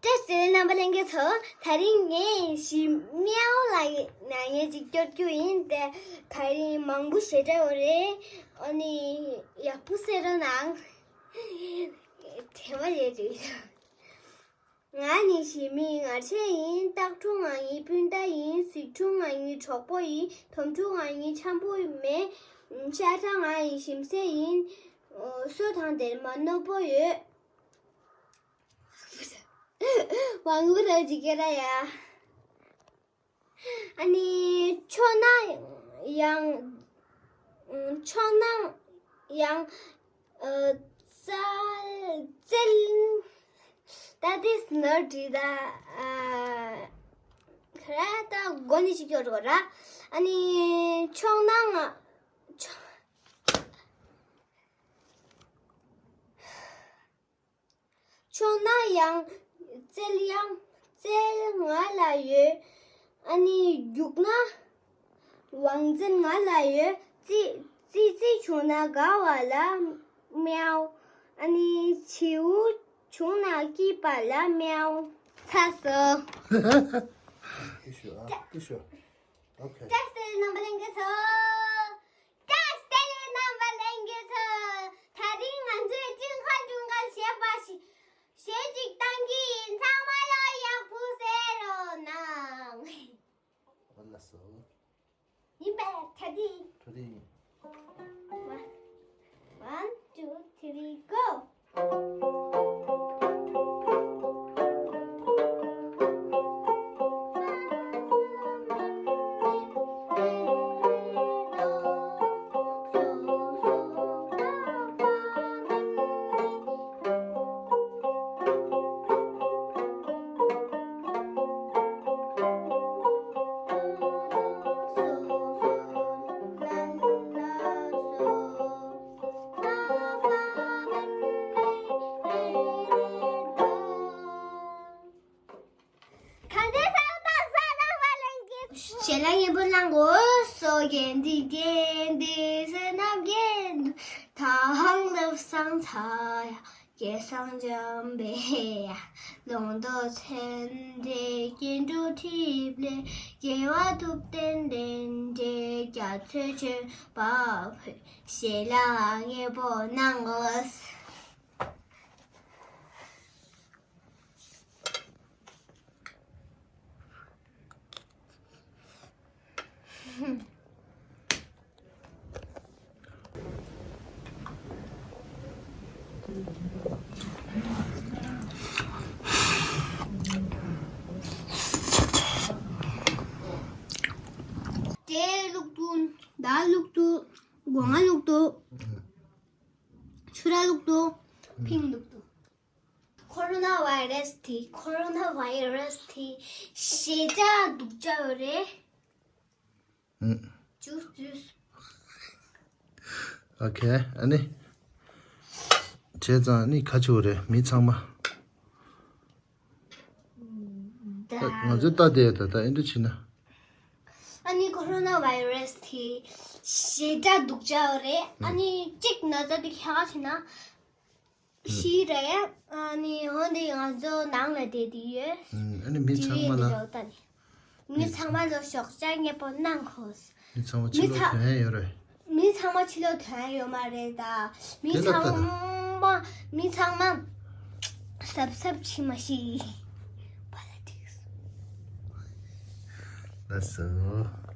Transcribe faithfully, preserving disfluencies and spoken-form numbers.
བཀྲ་ཤིས་བདེ་ལེགས་རྣམ་པ་ལྷན་རྒྱས་ཚོ། དེ་རིང་ངས་ཞི་མི་ཡའོ་ལ་ཡི་ནང་ངས་ཅིག་སྐྱོར་རྒྱུ་ཡིན་ཏེ། དེ་རིང་མང་པོ་ཞེ་དྲག་ཡོད་རེད། ཨ་ནི་ཡག་པོ་གསན་རོགས་གནང་། དྲན་པ་རེད་རེད། ང་ནི་ཞི་མིའི་ངར་ཆད་ཡིན། སྟག་ཕྲུག་ང་གཉིས་སྤུན་ཟླ་ཡིན། གཟིག་ཕྲུག་ང་གཉིས་གྲོགས་པོ་ཡིན། དོམ་ཕྲུག་ང་གཉིས་འཆམ་པོ་མེད། ཤ་ཁྲག་ང་ཡི་ཞིམ་ཟས་ཡིན། སོ་དང་ལྡན་མ་རྣོ་པོ་ཡོད། མང་པོ་རེད་ཅིག་སྐད་ར་ཡ། ཨ་ནི་ཕྱོགས་ན་ཡང་། ཕྱོགས་ན་ཡང་། ཨ། རྩལ་རྩལ། That is not it. ཨ། ཁ་ར་ད་མགོ་ནས་ཅིག་སྐྱོར་དགོས་ར། ཨ་ནི་ཕྱོགས་ན་ང་། ཕྱོགས། ཕྱོགས་ན་ཡང་རྩལ། ཡང་རྩལ་ང་ལ་ཡོད། ཨ་ནི་རྒྱུག་ན་བང་རྩལ་ང་ལ་ཡོད། ཙི་ཙི་ཙི་བྱུང་ན་དགའ་བ་ལ་མེའོ། ཨ་ནི་བྱིའུ་བྱུང་ན་སྐྱིད་པ་ལ་མེའོ། ཚར་སོང་། ཏི་ཤུ་ཨ། ཏི་ཤུ། ཨོ་ཁེ། བཀྲ་ཤིས་བདེ་ལེགས་རྣམ་པ་ལྷན་རྒྱས་ཚོ། བཀྲ་ཤིས་བདེ་ལེགས་རྣམ་པ་ལྷན་རྒྱས་ཚོ། དེ་རིང་ང་ཚོས་ཅིང་ཁ་ཅུང་ཁ་ཞེས་པ་ཞིག་གཞས་ཅིག་བཏང་གི་ཡིན། ཚང་མ་ལ་ཡག་པོ་གསན་རོགས་གནང་། ཨོ་ལགས་སོ། ཡིན་པས། ད་དེ། ད་དེ་ཡིན། One, two, three, go. གང་དེ་སང་ཏག་ས་ཏག་ས་ལེན་གྱི། ཞལ་ལག་ཡིན་པོ་གནང་གོ་སོ། གན་དི་གན་དི་སེ་ནམ་གན་དུ་ཐང་ལབ་སང་ཚ་ཡ། སྐལ་བཟང་འཇམ་པའི་ཡ། ལུང་རྟོགས་མཚན་འདྲེན་སྐྱེ་འགྲོ་ཐིབས་ལེ། རྒྱལ་བ་ཐུབ་བསྟན་གདན་འདྲེན་རྒྱ་མཚོའི་ཆོས་པ་ཕུལ། ཞལ་ལག་ཡིན་པོ་གནང་གོ། དེ་བླུགས་འདུག། ད་བླུགས་འདུག། སྒོ་ང་བླུགས་འདུག། ཆུ་ར་བླུགས་འདུག། ཕིང་བླུགས་འདུག། ཁོ་རོ་ན་བྷའི་རེ་སི་དེ། ཁོ་རོ་ན་བྷའི་རེ་སི་དེ་ཞེ་དྲག་སྡུག་ཅག་ཡོད་རེད། ཨུམ། ཇུས་ཇུས། ཨོ་ཁེ། ཨ་ནི། བྱས་ཙང་ནི་ཁ་ཆེ་བོ་རེད། མི་ཚང་མ། ད་ང་ཚོའི་ལྟ་དེ་ད་ད་ཨེ་འདྲ་བྱེད་ན། ཨ་ནི་ཁོ་རོ་ན་བྷའི་རེ་སི་དེ་ཞེ་དྲག་སྡུག་ཅག་ཡོད་རེད། ཨ་ནི་གཅིག་ན་ཚ་དེ་ཁྱག་ཆེ་ན། ཤི་རེད། ཨ་ནི་འོན་ཏེ་ང་ཚོ་ནང་ལ་བསྡད་དེ་ཡོད། ཨ་ནི་མི་ཚང་མ་ལ། ཇི་ཡོད་མི་ཚང་མ་ལ་ཞོགས་ཇ་མཉེས་པོ་གནང་དགོས། མི་ཚང་མ་ཕྱི་ལོགས་ཐོན་ཡ་ཡོད་རེད། མི་ཚང་མ་ཕྱི་ལོགས་ཐོན་ཡ་ཡོད་མ་རེད་ད། མི་ཚང་མ། མི་ཚང་མ་གཟབ་གཟབ་བྱེད་མ་ཤེས། པོ་ལི་ཊིག་སི། ལགས་སོ།